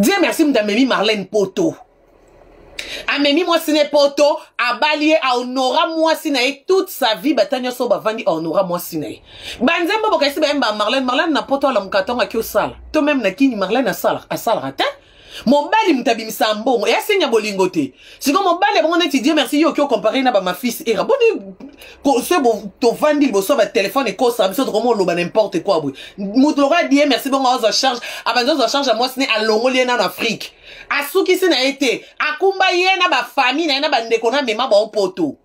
Dieu merci moto amemi Marlène poto, amemi mwasi ne poto, abali ye, ahonora mwasi na ye toute sa vie. Bata nyonso bavandi, ahonora mwasi na ye. Banzembo bokasi bayemba Marlène. Marlène na poto alamuka ntongo aki osala to meme na kini. Marlène asala, asalaka te. Mobali moto abimisa mbongo, eya signe ya bolingo te. Sikoyo mobali bongo neti Dieu merci, yo oki ocompare na bamafisi era boni? So tovandi liboso ya batelefone, ekosaka biso, tokoma oloba n'importe quoi. Boye moto lokola Dieu merci bongo azwa charge, abandi ozwa charge ya mwasi ne, alongoli ye nano Afrique, asukisi na ye te, akumba ye na bafamille na ye na bandeko na mema bango poto.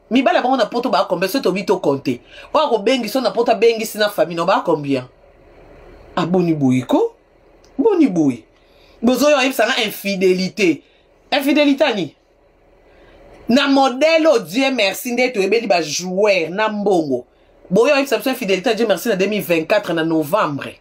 Mibali ya bango na poto baa combien? So tobi tokonte, oyo akobengisi na poto, abengisi na famille no, baa combien? Aboni boye ko, boni boye bozoyo ayebisanga infidélité. Infidélité ani na modèle oyo? Dieu merci nde toyebeli bajoueur na mbongo. Boyo oyebisa biso infidélité? Dieu merci na 2024 na novembre,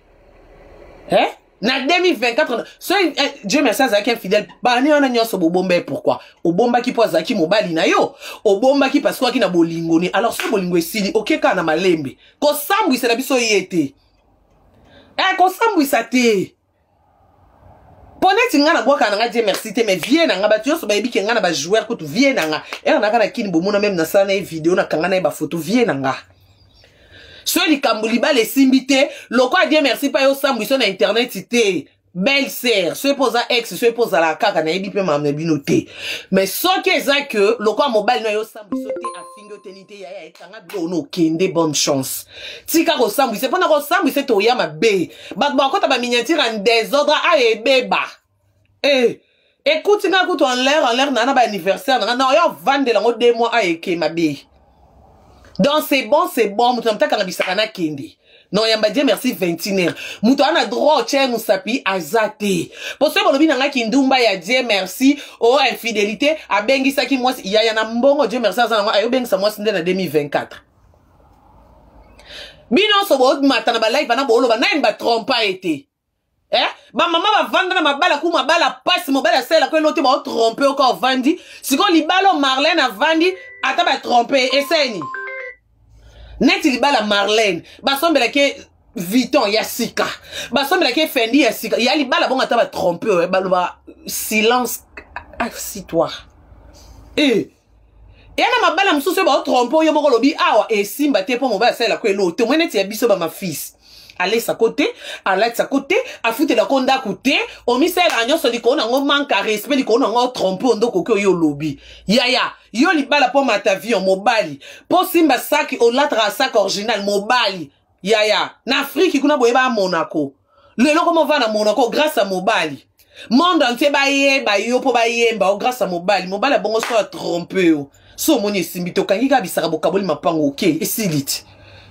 eh? Na 2024 so, eh, Dieu merci azalaki infidèle, bani wana nyonso bobomba ye. Pourquoi obombaki? Mpo azalaki mobali na yo. Obombaki parce que oaki na bolingo ni. Alors so bolingo esili, oke kaka na malembe. Kosambwisela biso ye te, eh, kosambwisa te. Mpo neti nga nabwaka na nga Dieu merci te, mais vie na nga, bato nyonso bayebi ke nga na bajoueur kutu vie na nga ere naka na kini. Bomona meme nasala na ye video, nakanga na ye bafoto. Vie na nga, so likambo libala esimbi te, lokola Dieu merci mpa yo osambwiso na internet te. Belle sœur, soki mpo oza ex, soki mpo ozalaka kaka, nayebi mpe makambo na bino te, mais soki eza ke lokola mobali na yo osambwiso te, afingi yo teni te, yaya, ekanga biloko na okende, bonne chance. Tika kosambwisa, mpona kosambwisa toya mabe. Bato bakota baminiature en désordre, aya ebeba. E ekuti nga kutu en l'air, en l'air na baanniversaire nanga na oyo avandela yango 2 mois, aya eke mabe. Donc c'est bon, c'est bon. Moto na moto akanga bisaka nakende na oyamba Dieu merci 21 heure. Moto aza na droit otya ye mosapi aza te. Po soki bolobi na ngai kindumba ya Dieu merci o infidélité, abengisaki mwasi yaya na mbongo. Dieu merci aza nango, ayobengisa mwasi nde na 2024. Bino nyonso bomata na balive wana, booloba nani batrompa ye te, eh? Bamama bavanda na mabala ku mabala pasi, mobali asalelaka elo te, baotrompe oka ovandi. Sikoyo libala oyo Marlene avandi, ata batrompe eseni neti libala Marlene, basombelaki Vuitton ya sika, basombelaki Fendi ya sika ya libala bongo, ata batrompe oyo baloba silence, assis-toi. E eya na mabala mosusu oyo baotrompe oyo moko olobi awa esimba te, mpo mobali asalelako elo te. Omoi neti ya biso bamafisi, alesako te, alatisako te, afutelako ndako te, omisalelaka nyonso likolo nango, manque ya respect likolo nango, otrompe oyo ndokoki oyo olobi. Yaya, yo libala mpo mata avion mobali, mpo simba saki, olataka sac original mobali. Yaya, na Afriki kuna boyeba Monaco, lelo komo ova na Monaco grâce à mobali. Monde entier bayeba yo mpo bayemba yo grâce à mobali. Mobali abongo so atrompe yo, so omoni esimbi te, okangi kaka bisaka, bokaboli mapango, oke, esili ti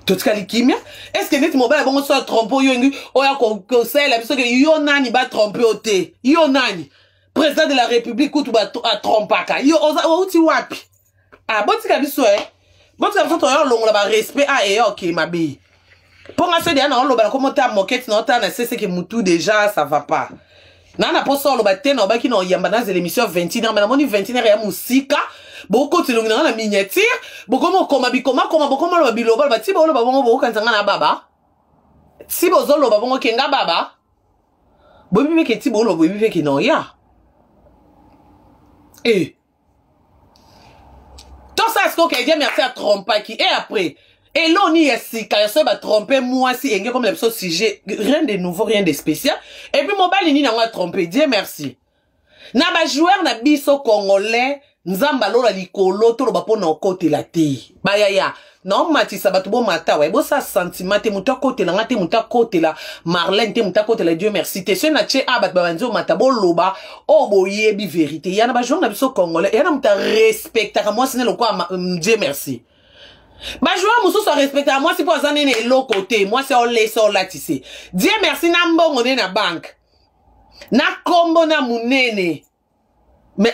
totikali kimia. Est-ce neti mobali abongo so atrompe oyo ngi oyo akosalela biso ke yo nani batrompe yo te? Yo nani? Président de la République kutu atrompaka yo, outi wapi? Ah, botika biso, e botika biso, toya olongola barespect. A eya oke mabe mpo nga so deya na oloba na komota mokete na otala na seseke mutu déjà ça va pas. Na mposa oloba te, na obaki na oyamba nazela émission 21 heure, mais namoni 21 heure ya mosika. Bokota elongi na nga na miniature, bokoma okoma bikomakoma, bokoma oloba biloba loba ti booloba bongo, bokokanisa nga na baba. Si bozoloba bongo ke nga baba, boyebi mpe ke ti booloba, boyebi mpe ke na oya e tosala. Sikoyo ke Dieu merci atrompaki et après eloni ya sika ya soki batrompe mwasi enge komela biso sujet, rien de nouveau, rien de spécial. Et puis mobali nini yango atrompe Dieu merci na bajoueur na biso congolais? Nzambe alola likolo, toloba mpo na okotela te. Bayaya naomatisa bato, bomata wa bosala sentiment te. Moto akotela nga te, moto akotela Marlène te, moto akotela Dieu merci te. Soki na tie a bato babandi omata, boloba oyo boyebi vérité. Ya na bajoueur na biso congolais, ya na moto arespectaka mwasi ne lokola Dieu merci. Bajoueur mosusu arespectaka mwasi mpo aza nene eloko te, mwasi aolesa, olatise. Dieu merci na mbongo nde na banke, na nkombo na monene, mais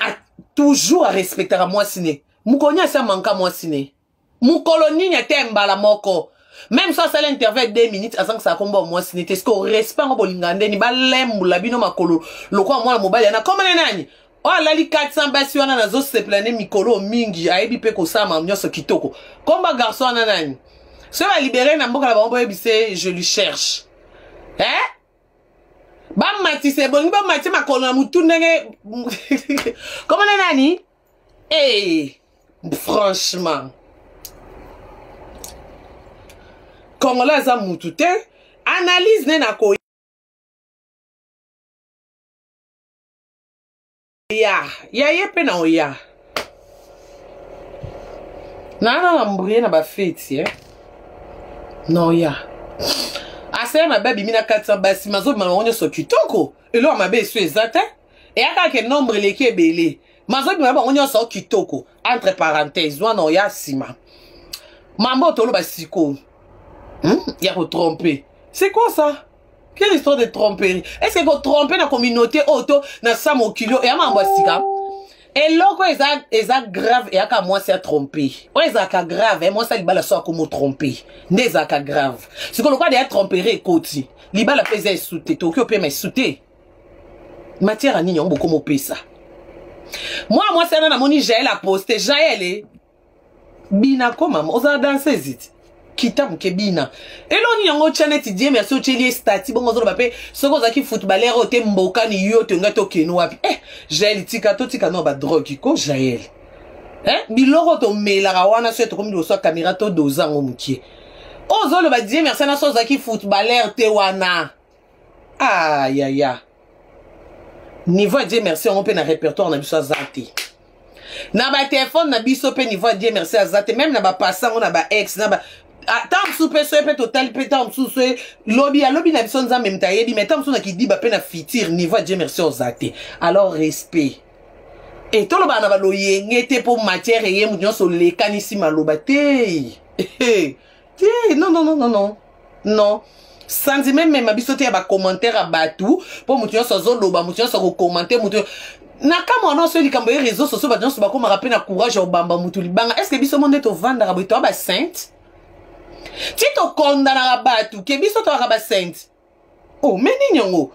toujours arespectaka mwasi ne. Mokolo nini asi amanka mwasi ne? Mokolo nini? Ate mbala moko même so asala interview ya 2 minutes, azangisaka kombo ya mwasi ne te. Ceque respect yango bolinga ndeni balembula bino makolo lokola mwana mobali yana komona nani oyo alali 400 basi wana. Nazosepela nde mikolo mingi, ayebi mpe kosala nyonso kitoko. Komba garçon wana nani? Soki balibere na mboka na bango, boyebise je lui cherche, eh? Bamatisa ebongi bamatisa makolo na mutu ndenge komona nani? Eh, franchement. Congolais aza mutu te. Analyse ne na koya. Ya ye pe na oya. Na na mbrie na ba feti eh. Na oya. Asaya mabe abimi na kati ya basi mazobima bango nyonso kitoko. Eloko mabe esu eza te. Eyaka ke nombre eleki ebele. Mazobima bango nyonso kitoko. Entre parenthèses wana oya nsima. Mambo toloba sikoyo. Ya ko tromper. C'est quoi ça? Quelle histoire de tromperie? Est-ce que ko tromper na communauté oyo to na sa mokili oyo eya mambo ya sika? Eloko eza eza grave eyaka mwasi ya tromper. Oyo ezalaka grave, mwasi ya libala so akomo tromper. Nde ezalaka grave. Sikoyo lokola deya tromperie ekoti, libala mpe eza esu te, tokoki opema esu te. Matière ya nini yango bokomo opesa? Mwana mwasi wana namoni Jael aposte, Jael eh? Bina ko mama, ozala danseuse ti. Kita moke bina. Eloko nini yango otya neti die merci otyeli ye stati bongo ozoloba mpe soki ozalaki footballeur oyo te mbokani yo to ngai tokende wapi? Eh, Jael tika totika no ba drogue ko Jael. Eh, biloko tomelaka wana soki tokomi liboso ya kamera to doza yango mokie. Ozoloba die merci na so ozalaki footballeur te wana. Ah ya ya. Niveau ya Dieu merci yango mpe na répertoire na biso aza te. Na ba téléphone na biso mpe niveau ya Dieu merci aza te, même na ba passant ngo na ba ex na ba ntango mosusu mpe soki mpe totali mpe ntango mosusu soki lobi alobi na biso Nzambe moto ayebi, mais ntango mosusu na kidiba mpe na futur niveau ya Dieu merci oza te. Alors respect. E tolobaka na baloyenge te mpo matière eye moto nyonso olekanisi maloba te. Te, non, non, non, non, non. Non. Sentiment mema biso te ya ba commentaire ya bato mpo moto nyonso azoloba, moto nyonso akokommente, moto na kamwa nyonso likambo ya réseau sociaux bato nyonso bakomaka mpe na courage ya kobamba moto libanga. Est ce que biso mo nde tovandaka boye toya basainte ti tokondanaka bato ke biso toyaka basainte? Oh, mais nini yango?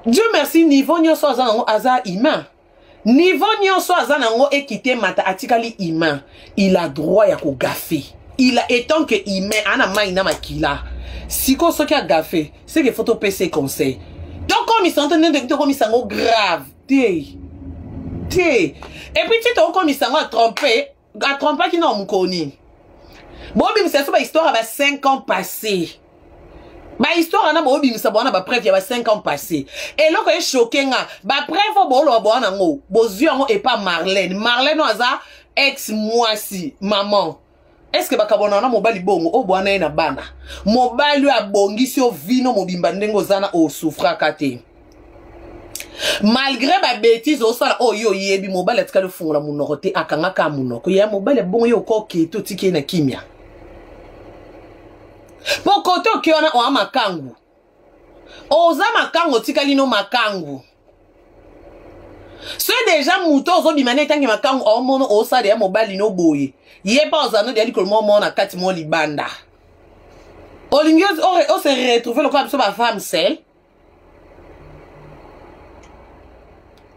Dieu merci, niveau nyonso aza nango aza humain. Niveau nyonso aza nango ekite mata atikali humain. Il a droit ya kogafe. Il a étant que humain ana mai na makila. Siko soki agafe, c'est que faut topesa conseil. Tokomisa ngo nde tokomisa ngo grave te. Te. Et puis ti tokomisa ngo a tromper, a trompaki na mokoni. Bobimisa biso ba histoire ya ba 5 ans passé. Ba histoire wana bobimisa bwana ba preuve ya ba 5 ans passé. Eloko e choqué nga, ba preuve oyo boloba bwana ngo, bozwi yango epa Marlène. Marlène oyo aza ex mwasi, maman. Est-ce que bakabwana wana mobali bongo oyo bwana ye na bana? Mobali oyo abongisi yo vino mobimba ndenge oza na osouffraka te. Malgré ba bêtises osala oyo oyebi mobali atikali ofungola monoko te, akangaka monoko. Ya mobali bongo yo okoki to tiki ye na kimia. Po kote oke wana oa makangu. Oza makangu otikali no makangu. So deja moto ozobima na etangi makangu omono osala ya mobali no boye. Ye pa ozana no dia likolo mo mona kati mo libanda. Olingi o se retrouver lokola biso ba femme seule.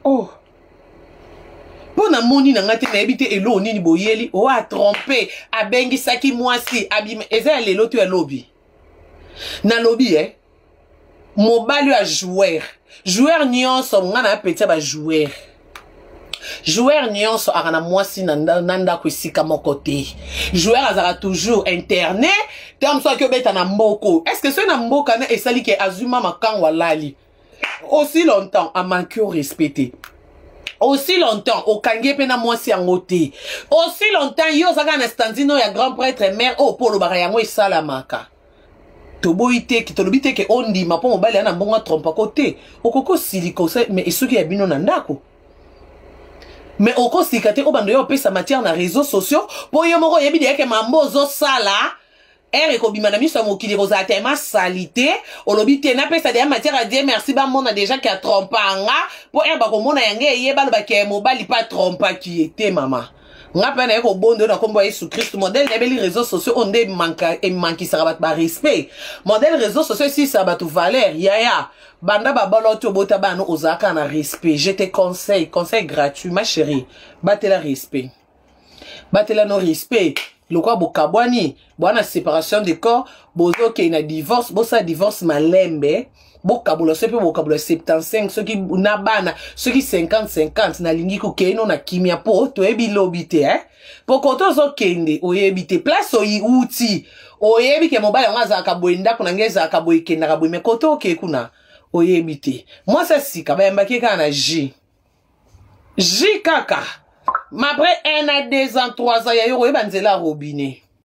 Oh. Mpo namoni na ngai te, nayebi te eloko nini boyeli. Oyo atrompe, abengisaki mwasi, abima, eza ya lelo to ya lobi. Nalobi eh, mobali oyo ya joueur, joueur nyonso, nga na petit ya ba joueur. Joueur nyonso aka na mwasi na ndako esika moko te. Joueur azalaka toujours interne, te mosusu aki obeta na mboko. Est-ce que soki na mboka na esali ke azwi mama kango alali? Aussi longtemps a manqué au respect. Aussi longtemps okangi pe na mwasi yango te. Aussi longtemps yo ozaka na standino ya grand prêtre mère oyo po olobaka yango esalamaka. Toboyi te, tolobi te ke ondima po mobali ana mbongo atrompa ko te. Okoki osilika osali, mais esuki ya bino na ndako. Mais okosika te obando yo opesa matière na réseaux sociaux po yo moko oyebi deya ke mambo ozosala ere ekobima na miso ya mokili ekozala tellement salite. Olobi te napesa deya matière ya Dieu merci bamona déjà ke atrompa nga po ere bakomona yango eye baloba ke mobali pa atrompaki ye te. Mama nga mpe naye kobonda yo na kombo ya Yesu Kristu. Modèle nayebeli réseaux sociaux oyo nde emankisaka bato ba respect. Modèle réseaux sociaux esilisaka bato valeur. Yaya banda babala oti obota bana ozalaka na respect. Je te conseille, conseil gratuit ma chérie, batela respect, batela no respect. Lokwa bokabwani bwana séparation de corps, bozokei na divorce, bosala divorce malembe. Bokabola soki mpe bokabola 75, soki na bana, soki 50 50. Nalingi kokei no na kimia, mpo toyebi lobi te, eh? Mpo kote ozokende, oyebi te place oyi uti. Oyebi ke mobali yango azalaka boye, ndako na ngai ezalaka boye, ekendaka boye, me kote okei kuna, oyebi te. Mwasi ya sika bayambaki kaka na j j kaka, mais après 1 à 2 ans, 3 ans, ya yo koyeba nzela ya robinet.